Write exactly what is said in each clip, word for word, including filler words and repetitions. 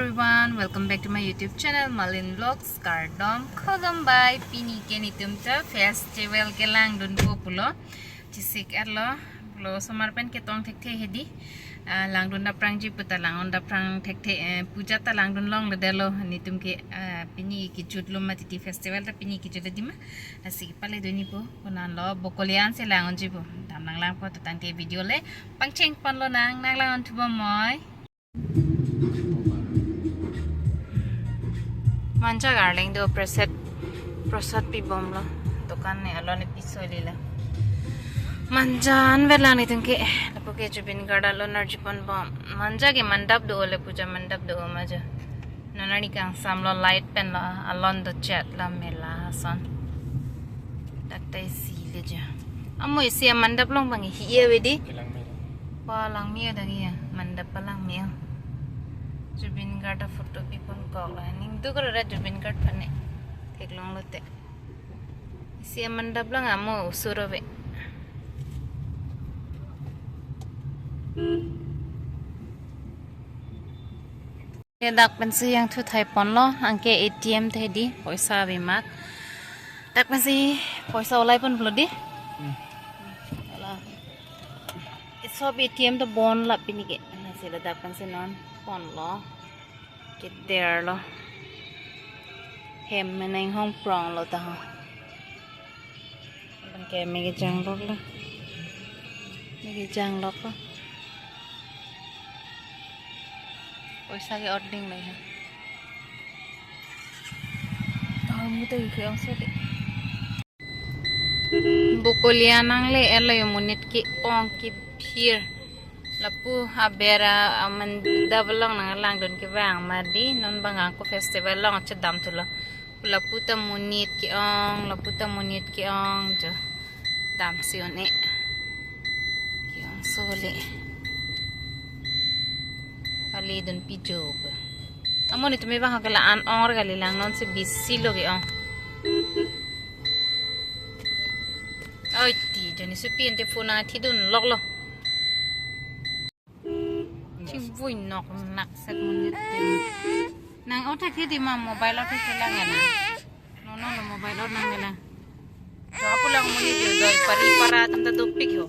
Everyone, welcome back to my YouTube channel, Malin Vlogs. Kardom, kardom bai. Pini ke netum ta festival ke langdunpo pulo. Chesik arlo, pulo osomar pen ketong thekthe hedi. Ah, langdun dapprangji puta langdun dapprang thekthe, eh, puja ta langdun longledetlo. Netum ke, ah, pini kejutlo ma titi, festival ta pini kejutlo di ma. Lasi kepale dunji po, konanlo, Bokolia ansi lang-unji po. Dam nanglangpo, to tangte video le pangcheng ponlonang, nanglang-un thubom moi. Manja garling do preset, prosad pibomlo. Dokan ne alon ne piso lila. Manja anvetlang netum ke, lapu ke Zubeen Garh alon arju ponbom. Manja ke mandap do le, puja mandap do ma jo. Non arni kangsamlo, light penlo, alon do chet la mela ason. Dak ta isi le jo. Amo isi amandap along bang hi-e ave di. Palangme. Palangme adang ya, mandap palangme. Zubeen Garh ta photo piponkok la. Ning duk ra Zubeen Garh aphan ne theklonglote. Isi amandap along amo osur ave. Ya, dak pensi jangthu thai ponlo, anke A T M ta hedi, poisa avemak. Dak pensi poisa olai ponlo di. Hmm. Ala. Sob A T M ta bon la pini ke. Lasi ladak pensi non ponlo. Kederlo. Hem meneng hong pronglo ta ho. Abang ke me kejang lok lo. Me kejang lok lo. Poisa ke-ot ding lo ya. Tahun kita ke ong so de. Bokolia nangle-etlo yo, monit ke-ong kephir. Lapu aber amandap along nanglangdun kevang ma di, non bang ako festival along chedam thulo. Lapu ta monit ke-ong, lapu ta monit ke-ong jo. Damsi un-e. Ke-ong so le. Kali dunpi jo ba. Amo netum abang ha ke la-an ong ra kalilang, nonsi bisi lo ke-ong. Oi ti, jani supi ante phone nangthidun lok lo. Chibui nok nak set monit tim. Nang othek hedi ma, mobile othek lang ya na. No, no, no, mobile ot nang na. To apu lang monit jo doi pari para atum ta dopik ho.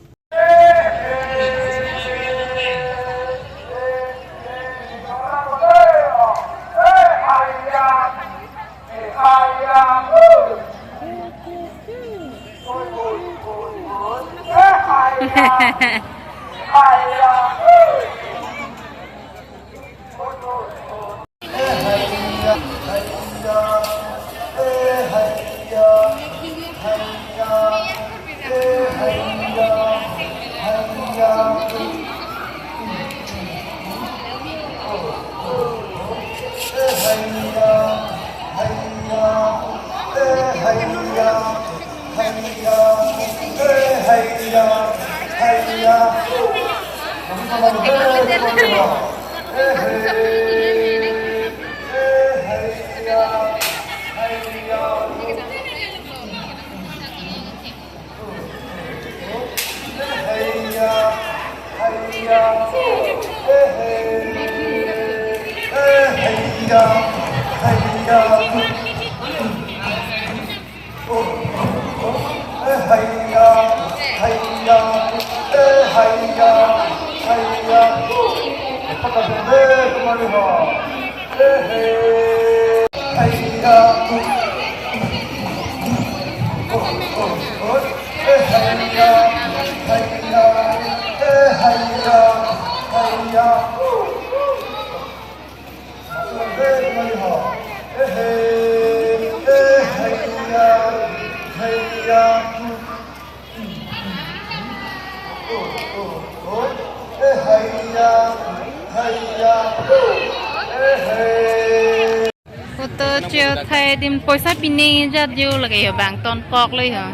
Photo chethai adim poisa pine jat jo lake ho, bang tonkok lo ho.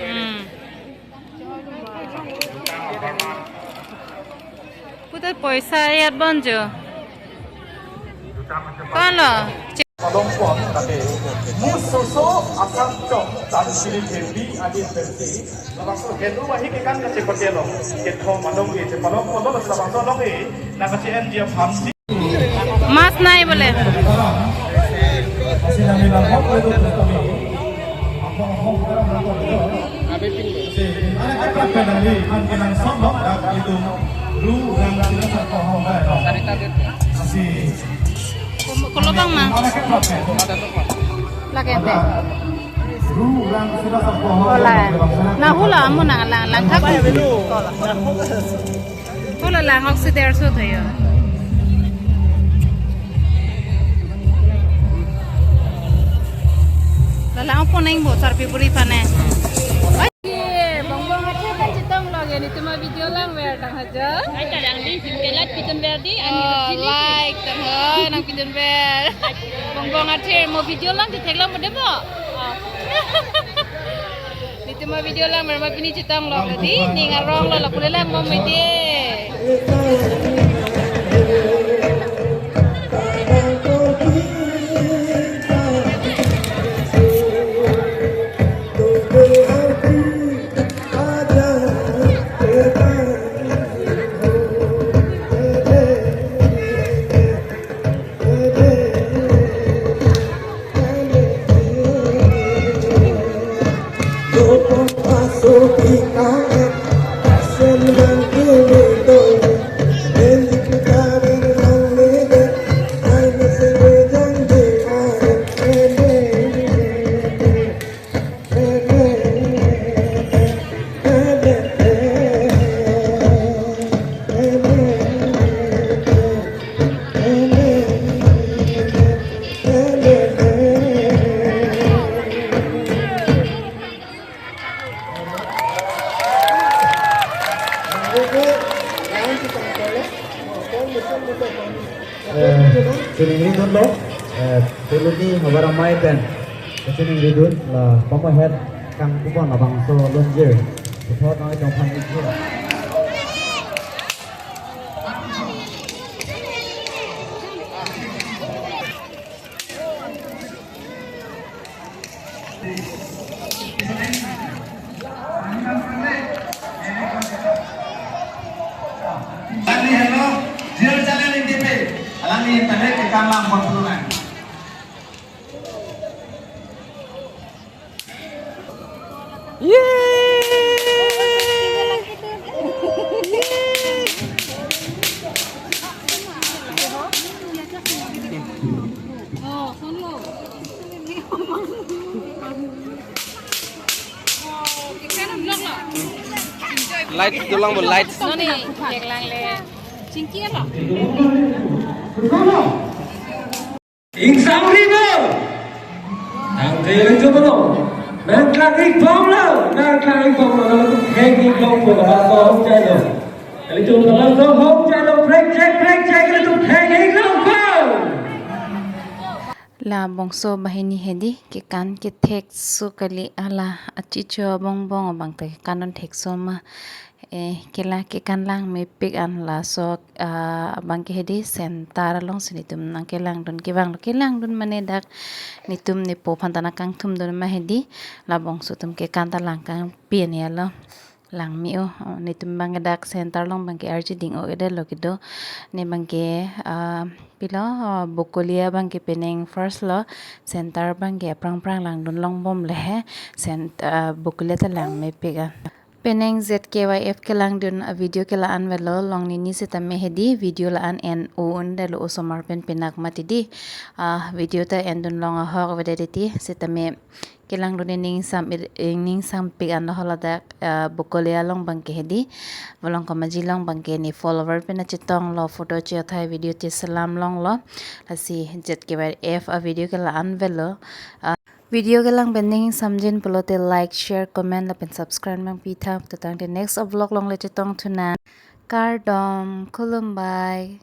Hmm. Puta poisa jat bon jo. Kon lo? Longpon kate. Musoso asam chok tan siri thembi adin pensi. Labangso henu wahi kekan kachepate lo. Kethom along ke chepalongpon lo labangso along ke. Nang kache-en dia phamsi. Mas nai bole. Kolobang ma. Lake ente. Ola. Na hula amu nang lang lang thak. Hula lang oxy der so thayo. La lang opo nang bo sarpi puri pane. Ye, bongbong athe kan chetong lo, ya, nelitum a-video langver tang haja. Ai, ta lang di, sim kelat pitun ver di, ani Oh, rajili. Like tang ho, nang pitun ver. Bongbong athe mo video lang, chetheklong mo dei mo. Oh. Nelitum a-video langver ma pini chetong lo di, ning arong lo, la pule langbom me di. Eh, chiningri dunlo, eh, Phuloni havar amei pen, chiningri dun, la pamohet kangpupon labangso lonjir. Puthot noi tongphan ikjir. Alangli henlo, Jir Channel N T P, alangli internet ke kam lang pon pulo nang. Light dolang bo, light. Noni, lang le. Chingki lo. Ingsam ribo. Tangte le jokono. Nangklang ik bom lo. Nangklang ik bom lo. Nangtum heng ik long po. Labangso hong chai lo. Nelitum labangso hong chai lo. Break check, break check. Nelitum heng ik long po. Labangso banghini hedi kekan kethekso kali, hala achicho bongbong abang ta kekan un thekso ma. Eh, kela kekan lang mepik an laso, ah, abang ke hedi center alongsi nelitum nangkelangdun, kevanglo kelangdun mane dak nelitum nepo aphan ta nangkangthumdun ma hedi, labangso atum kekan ta lang kangpi an ya lo, lang me-o, oh, nelitum abang ke dak center along abang ke arji ding-o-edetlo kedo, ne abang ke, ah, pilo, ah, Bokolia abang ke penang first lo, center abang ke aphrang aphrang langdun longbom le he, cent-, ah, Bokolia ta lang mepik an. Penang Z K Y F kelangdun a-video ke la-an avelo, long nini sitame hedi video la-an en o-un detlo, osomar pen penak mati di. Ah, video ta endun long ahok avedet ti sitame kelangdun ning sam, ning sampik an lo haladak, ah, Bokolia along abang ke hedi. Volong Kamaji along abang ke ne follower pen achetong lo, photo che-othai video cheselam longlo. Lasi Z K Y F a-video ke la-an avelo. Ah, video kelang pen ning samjin pulote like, share, comment lapen subscribe nangpi tha. Tutang te next vlog along le chetongthu nang. Kardom, khulumbai.